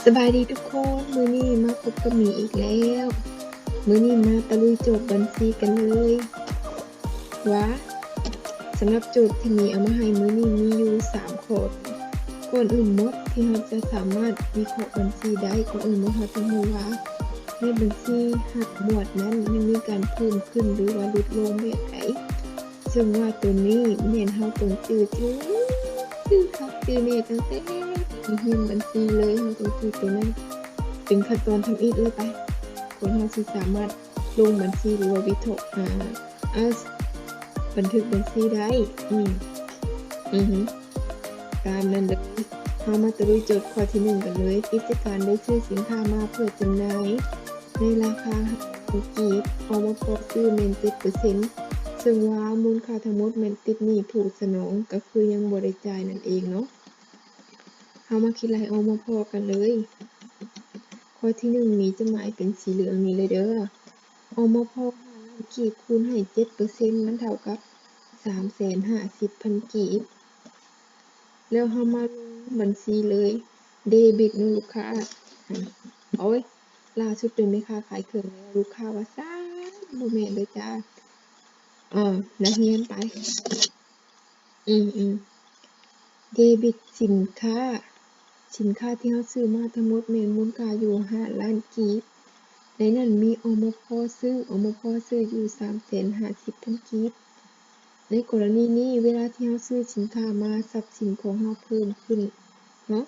ສະບາຍດີທຸກຄົນ, ມື້ນີ້ມາພົບກັບມີອີກແລ້ວ. ມື້ນີ້ມາຕະລຸຍໂຈດບັນຊີກັນເລີຍ ວ່າສຳລັບໂຈດທີ່ມີເອົາມາໃຫ້ມື້ນີ້ມີຢູ່ສາມຂໍ້. ກ່ອນອື່ນໝົດທີ່ເຮົາຈະສາມາດວິເຄາະບັນຊີໄດ້, ກ່ອນອື່ນໝົດເຮົາຕ້ອງຮູ້ວ່າໃນບັນຊີຮັບໝວດນັ້ນມັນມີການເພີ່ມຂຶ້ນ ຫຼືວ່າຫຼຸດລົງແບບໃດ. ເຊິ່ງວ່າໂຕນີ້ແມ່ນເຮົາຕ້ອງຈື່ ຈື່ ຈື່ຄັກຈື່ແນ່ຕັ້ງແຕ່ຮຽນບັນຊີເລີຍ, ເຮົາຕ້ອງຈື່ໂຕນັ້ນເປັນຂັ້ນຕອນທຳອິດເລີຍໄປ ກ່ອນເຮົາຊິສາມາດລົງບັນຊີ ຫຼືວ່າວິເຄາະ ອາ ອາ ບັນທຶກບັນຊີໄດ້. ອືມ ອືຮຶ ຕາມນັ້ນເດີ. ເຮົາມາຕະລຸຍໂຈດຂໍ້ທີໜຶ່ງກັນເລີຍ. ກິດຈະການໄດ້ຊື້ສິນຄ້າມາເພື່ອຈຳໜ່າຍ ໃນລາຄາຫ້າພັນກີບ, ອມພ ຊື້ແມ່ນເຈັດເປີເຊັນ ເຊິ່ງວ່າມູນຄ່າທັງໝົດແມ່ນຕິດໜີ້ຜູ້ສະໜອງ ກໍຄືຍັງບໍ່ໄດ້ຈ່າຍນັ້ນເອງເນາະ. ເຮົາມາຄິດໄລ່ ອມພ ກັນເລີຍ. ຂໍ້ທີໜຶ່ງ ມີຈະໝາຍເປັນສີເຫຼືອງນີ້ເລີຍເດີ. ອມພ ຫ້າລ້ານກີບ ຄູນໃຫ້ເຈັດເປີເຊັນ ມັນເທົ່າກັບສາມແສນຫ້າສິບພັນກີບ. ແລ້ວເຮົາມາລົງບັນຊີເລີຍ. ເດບິດເນາະລູກຄ້າ. ໂອ້ຍ ລ່າສຸດເປັນແມ່ຄ້າຂາຍເຄື່ອງແລ້ວ ລູກຄ້າວ່າຊັ້ນ. ບໍ່ແມ່ນເດີຈ້າ. ເອີ ນັກຮຽນໄປ. ອືມໆ ເດບິດສິນຄ້າ. ສິນຄ້າທີ່ເຮົາຊື້ມາທັງໝົດແມ່ນມູນຄ່າຢູ່ຫ້າລ້ານກີບ. ໃນນັ້ນມີ ອມພ ຊື້, ອມພ ຊື້ຢູ່ສາມແສນຫ້າສິບພັນກີບ. ໃນກໍລະນີນີ້ ເວລາທີ່ເຮົາຊື້ສິນຄ້າມາ, ຊັບສິນຂອງເຮົາເພີ່ມຂຶ້ນເນາະ,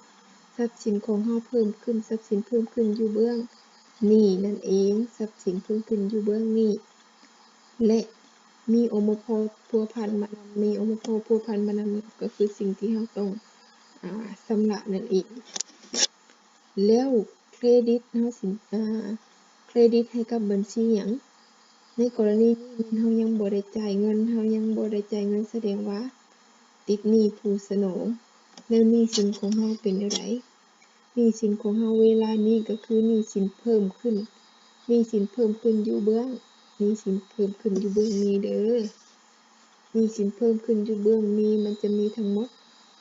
ຊັບສິນຂອງເຮົາເພີ່ມຂຶ້ນ, ຊັບສິນເພີ່ມຂຶ້ນຢູ່ເບື້ອງນີ້ນັ້ນເອງ, ຊັບສິນເພີ່ມຂຶ້ນຢູ່ເບື້ອງນີ້ ແລະ ມີ ອມພ ພົວພັນມານຳ, ມີ ອມພ ພົວພັນມານຳ ກໍຄືສິ່ງທີ່ເຮົາຕ້ອງ ອາ ຊຳລະນັ້ນເອງ. ແລ້ວເຄຣດິດເຮົາຊິ ອາ ເຄຣດິດໃຫ້ກັບບັນຊີຫຍັງ? ໃນກໍລະນີນີ້ແມ່ນເຮົາຍັງບໍ່ໄດ້ຈ່າຍເງິນ, ເຮົາຍັງບໍ່ໄດ້ຈ່າຍເງິນ ສະແດງວ່າຕິດໜີ້ຜູ້ສະໜອງ. ແລ້ວໜີ້ສິນຂອງເຮົາເປັນແນວໃດ? ໜີ້ສິນຂອງເຮົາເວລານີ້ກໍຄືໜີ້ສິນເພີ່ມຂຶ້ນ, ໜີ້ສິນເພີ່ມຂຶ້ນຢູ່ເບື້ອງ, ໜີ້ສິນເພີ່ມຂຶ້ນຢູ່ເບື້ອງນີ້ເດີ. ໜີ້ສິນເພີ່ມຂຶ້ນຢູ່ເບື້ອງນີ້ ມັນຈະມີທັງໝົດ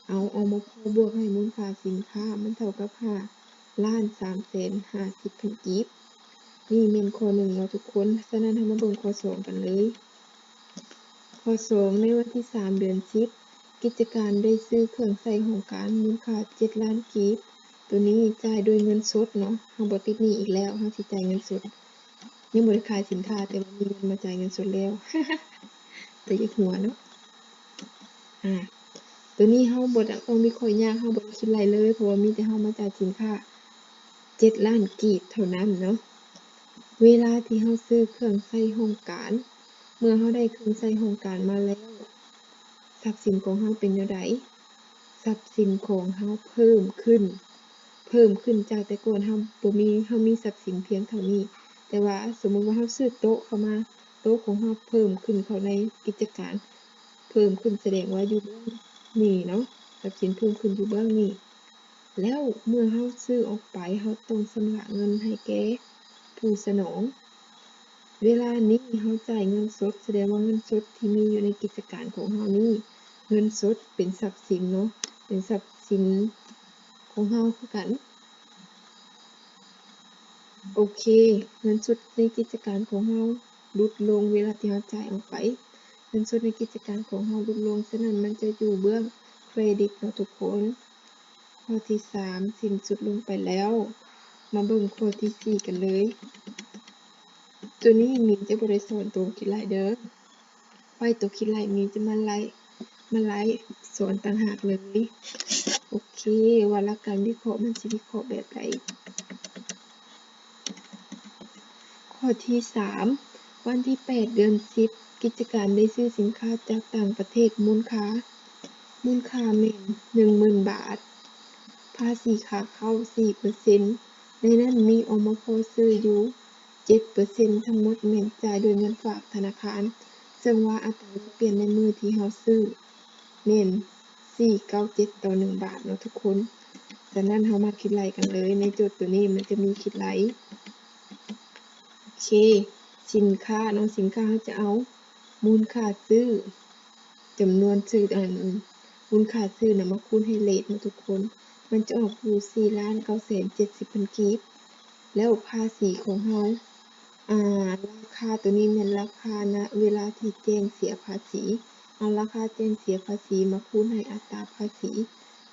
ເອົາ ອມພ ບວກໃຫ້ມູນຄ່າສິນຄ້າ ມັນເທົ່າກັບຫ້າລ້ານສາມແສນຫ້າສິບພັນກີບ. ນີ້ແມ່ນຂໍ້ໜຶ່ງເນາະທຸກຄົນ. ສະນັ້ນເຮົາມາເບິ່ງຂໍ້ສອງກັນເລີຍ. ຂໍ້ສອງ ໃນວັນທີສາມ ເດືອນສິບ ກິດຈະການໄດ້ຊື້ເຄື່ອງໃຊ້ຫ້ອງການມູນຄ່າເຈັດລ້ານກີບ. ໂຕນີ້ຈ່າຍດ້ວຍເງິນສົດເນາະ, ເຮົາບໍ່ຕິດໜີ້ອີກແລ້ວ, ເຮົາຊິຈ່າຍເງິນສົດ. ຍັງບໍ່ໄດ້ຂາຍສິນຄ້າ ແຕ່ວ່າມີເງິນມາຈ່າຍເງິນສົດແລ້ວ. ແຕ່ຢ່າຫົວເນາະ. ອາ ໂຕນີ້ເຮົາບໍ່ຕ້ອງວິເຄາະຍາກ, ເຮົາບໍ່ໄດ້ຄິດໄລ່ເລີຍ, ເພາະວ່າມີແຕ່ເຮົາມາຈ່າຍສິນຄ້າເຈັດລ້ານກີບເທົ່ານັ້ນເນາະ. ເວລາທີ່ເຮົາຊື້ເຄື່ອງໃຊ້ຫ້ອງການ, ເມື່ອເຮົາໄດ້ເຄື່ອງໃຊ້ຫ້ອງການມາແລ້ວ, ຊັບສິນຂອງເຮົາເປັນແນວໃດ? ຊັບສິນຂອງເຮົາເພີ່ມຂຶ້ນ, ເພີ່ມຂຶ້ນຈາກແຕ່ກ່ອນເຮົາບໍ່ມີ, ເຮົາມີຊັບສິນພຽງເທົ່ານີ້. ແຕ່ວ່າສົມມຸດວ່າເຮົາຊື້ໂຕະເຂົ້າມາ, ໂຕະຂອງເຮົາເພີ່ມຂຶ້ນເຂົ້າໃນກິດຈະການ, ເພີ່ມຂຶ້ນສະແດງວ່າຢູ່ເບື້ອງນີ້ເນາະ, ຊັບສິນເພີ່ມຂຶ້ນຢູ່ເບື້ອງນີ້. ແລ້ວເມື່ອເຮົາຊື້ອອກໄປ, ເຮົາຕ້ອງຊຳລະເງິນໃຫ້ແກ່ຜູ້ສະໜອງ. ເວລານີ້ເຮົາຈ່າຍເງິນສົດ, ສະແດງວ່າເງິນສົດທີ່ມີຢູ່ໃນກິດຈະການຂອງເຮົານີ້, ເງິນສົດເປັນຊັບສິນເນາະ, ເປັນຊັບສິນຂອງເຮົາຄືກັນ. ໂອເຄ, ເງິນສົດໃນກິດຈະການຂອງເຮົາຫຼຸດລົງເວລາທີ່ເຮົາຈ່າຍອອກໄປ. ເງິນສົດໃນກິດຈະການຂອງເຮົາຫຼຸດລົງ, ສະນັ້ນມັນຈະຢູ່ເບື້ອງເຄຣດິດເນາະທຸກຄົນ. ຂໍ້ທີສາມ ສິ້ນສຸດລົງໄປແລ້ວ. ມາເບິ່ງຂໍ້ທີສີ່ກັນເລີຍ. ໂຕນີ້ມີຈະບໍ່ໄດ້ສອນໂຕຄິດໄລ່ເດີ. ໄວ້ໂຕຄິດໄລ່ມີຈະມາໄລ່ ມາໄລ່ສອນຕ່າງຫາກເລີຍ. ໂອເຄ ວ່າຫຼັກການວິເຄາະມັນຊິວິເຄາະແບບໃດ. ຂໍ້ທີສາມ ວັນທີແປດ ເດືອນສິບ ກິດຈະການໄດ້ຊື້ສິນຄ້າຈາກຕ່າງປະເທດ ມູນຄ່າ ມູນຄ່າແມ່ນໜຶ່ງໝື່ນບາດ, ພາສີຂາເຂົ້າສີ່ເປີເຊັນ, ໃນນັ້ນມີ ອມພ ຊື້ຢູ່ເຈັດເປີເຊັນ, ທັງໝົດແມ່ນຈ່າຍດ້ວຍເງິນຝາກທະນາຄານ, ເຊິ່ງວ່າອັດຕາແລກປ່ຽນໃນມື້ທີ່ເຮົາຊື້ແມ່ນສີ່ເກົ້າເຈັດຕໍ່ໜຶ່ງບາດເນາະທຸກຄົນ. ສະນັ້ນເຮົາມາຄິດໄລ່ກັນເລີຍ, ໃນໂຈດໂຕນີ້ມັນຈະມີຄິດໄລ່. ໂອເຄ ສິນຄ້າເນາະ, ສິນຄ້າເຮົາຈະເອົາມູນຄ່າຊື້ ຈຳນວນຊື້ ອັນ ມູນຄ່າຊື້ນຳມາຄູນໃຫ້ເຣດເນາະທຸກຄົນ. ໃນ ມັນຈະອອກຢູ່ສີ່ລ້ານເກົ້າແສນເຈັດສິບພັນກີບ. ແລ້ວພາສີຂອງເຮົາ ອາ ລາຄາໂຕນີ້ແມ່ນລາຄານະເວລາທີ່ແຈ້ງເສຍພາສີ. ເອົາລາຄາແຈ້ງເສຍພາສີມາຄູນໃຫ້ອັດຕາພາສີ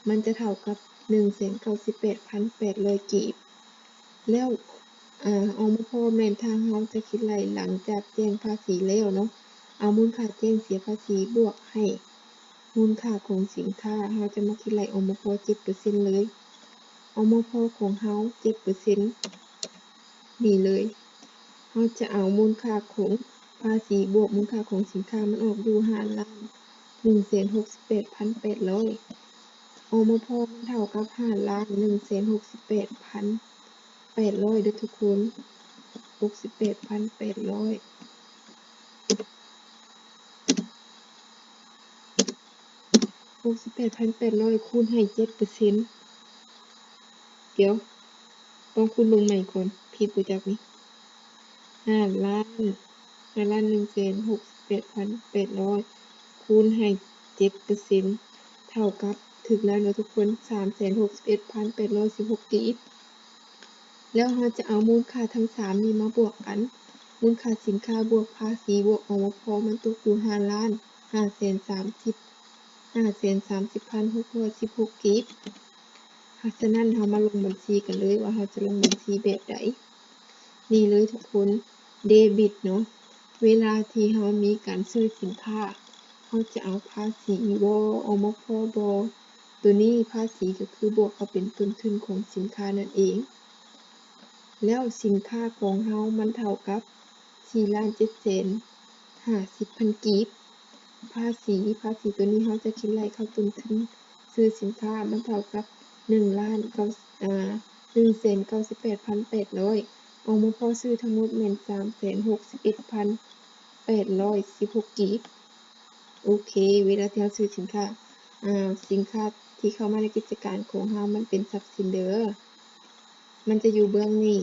ມັນຈະເທົ່າກັບໜຶ່ງແສນເກົ້າສິບແປດພັນແປດຮ້ອຍກີບ. ແລ້ວ ອາ ອມພ ແມ່ນທາງເຮົາຈະຄິດໄລ່ຫຼັງຈາກແຈ້ງພາສີແລ້ວເນາະ, ເອົາມູນຄ່າແຈ້ງເສຍພາສີບວກໃຫ້ມູນຄ່າຂອງສິນຄ້າ, ເຮົາຈະມາຄິດໄລ່ ອມພ ເຈັດເປີເຊັນເລີຍ. ອມພ ຂອງເຮົາເຈັດເປີເຊັນ ນີ້ເລີຍ. ເຮົາຈະເອົາມູນຄ່າຂອງພາສີບວກມູນຄ່າຂອງສິນຄ້າ ມັນອອກຢູ່ຫ້າລ້ານໜຶ່ງແສນຫົກສິບແປດພັນແປດຮ້ອຍ. ອມພ ມັນເທົ່າກັບຫ້າລ້ານໜຶ່ງແສນຫົກສິບແປດພັນແປດຮ້ອຍເດີ້ທຸກຄົນ, ຫົກສິບແປດພັນແປດຮ້ອຍ. ຫົກສິບແປດພັນແປດຮ້ອຍ ຄູນໃຫ້ເຈັດເປີເຊັນ. ດຽວ ລອງຄູນເບິ່ງໃໝ່ກ່ອນ, ຜິດບໍ່ຈັກນີ້? ຫ້າລ້ານ ຫ້າລ້ານໜຶ່ງແສນຫົກສິບແປດພັນແປດຮ້ອຍ ຄູນໃຫ້ເຈັດເປີເຊັນ ເທົ່າກັບ ຖືກແລ້ວເນາະທຸກຄົນ, ສາມແສນຫົກສິບເອັດພັນແປດຮ້ອຍສິບຫົກກີບ. ແລ້ວເຮົາຈະເອົາມູນຄ່າທັງສາມນີ້ມາບວກກັນ, ມູນຄ່າສິນຄ້າບວກພາສີບວກ ອມພ ມັນຕົກຢູ່ຫ້າລ້ານຫ້າແສນສາມສິບ ຫ້າແສນສາມສິບພັນຫົກຮ້ອຍສິບຫົກກີບ. ສະນັ້ນ ເຮົາມາລົງບັນຊີກັນເລີຍວ່າເຮົາຈະລົງບັນຊີແບບໃດ. ນີ້ເລີຍທຸກຄົນ, ເດບິດເນາະ, ເວລາທີ່ເຮົາມີການຊື້ສິນຄ້າ ເຮົາຈະເອົາພາສີບໍ ອມພບໍ, ໂຕນີ້ພາສີກໍຄືບວກເຂົ້າເປັນຕົ້ນທຶນຂອງສິນຄ້ານັ້ນເອງ. ແລ້ວສິນຄ້າຂອງເຮົາມັນເທົ່າກັບສີ່ລ້ານເຈັດແສນຫ້າສິບພັນກີບ. ພາສີ ພາສີໂຕນີ້ເຮົາຈະຄິດໄລ່ເຂົ້າຕົ້ນທຶນຊື້ສິນຄ້າ ມັນເທົ່າກັບໜຶ່ງລ້ານເກົ້າ ອາ ໜຶ່ງແສນເກົ້າສິບແປດພັນແປດຮ້ອຍ. ອມພຊື້ທັງໝົດແມ່ນສາມແສນຫົກສິບເອັດພັນແປດຮ້ອຍສິບຫົກກີບ. ໂອເຄ, ເວລາທີ່ເຮົາຊື້ສິນຄ້າ ອາ ສິນຄ້າທີ່ເຂົ້າມາໃນກິດຈະການຂອງເຮົາ ມັນເປັນຊັບສິນເດີ້, ມັນຈະຢູ່ເບື້ອງນີ້.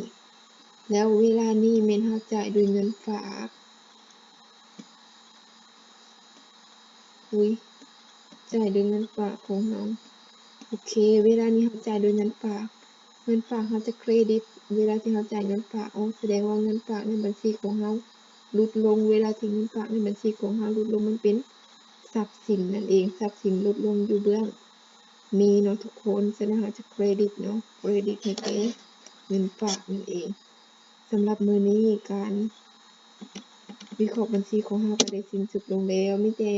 ແລ້ວເວລານີ້ແມ່ນເຮົາຈ່າຍດ້ວຍເງິນຝາກ. ອຸ້ຍ ຈ່າຍດ້ວຍເງິນຝາກຂອງເຮົາ. ໂອເຄ, ເວລານີ້ເຮົາຈ່າຍດ້ວຍເງິນຝາກ. ເງິນຝາກເຮົາຈະເຄຣດິດ ເວລາທີ່ເຮົາຈ່າຍເງິນຝາກອອກ, ສະແດງວ່າເງິນຝາກໃນບັນຊີຂອງເຮົາຫຼຸດລົງ. ເວລາທີ່ເງິນຝາກໃນບັນຊີຂອງເຮົາຫຼຸດລົງ ມັນເປັນຊັບສິນນັ້ນເອງ, ຊັບສິນຫຼຸດລົງຢູ່ເບື້ອງນີ້ເນາະທຸກຄົນ. ສະນັ້ນເຮົາຈະເຄຣດິດເນາະ, ເຄຣດິດໃຫ້ແກ່ເງິນຝາກນັ້ນເອງ. ສຳລັບມື້ນີ້ ການວິເຄາະບັນຊີຂອງເຮົາກໍໄດ້ສິ້ນສຸດລົງແລ້ວ. ມີແຕ່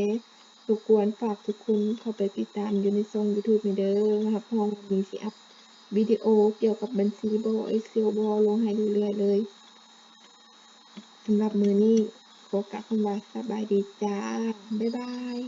ລົບກວນຝາກທຸກຄົນເຂົ້າໄປຕິດຕາມຢູ່ໃນຊ່ອງຢູທູບນີ້ເດີ້. ຮັບຮອງວ່າມີຊິອັບວິດີໂອກ່ຽວກັບບັນຊີບໍ ເອັກເຊວບໍ ລົງໃຫ້ເລື້ອຍໆເລີຍ. ສຳລັບມື້ນີ້ ຂໍກ່າວຄຳວ່າສະບາຍດີຈ້າ. ບາຍບາຍ.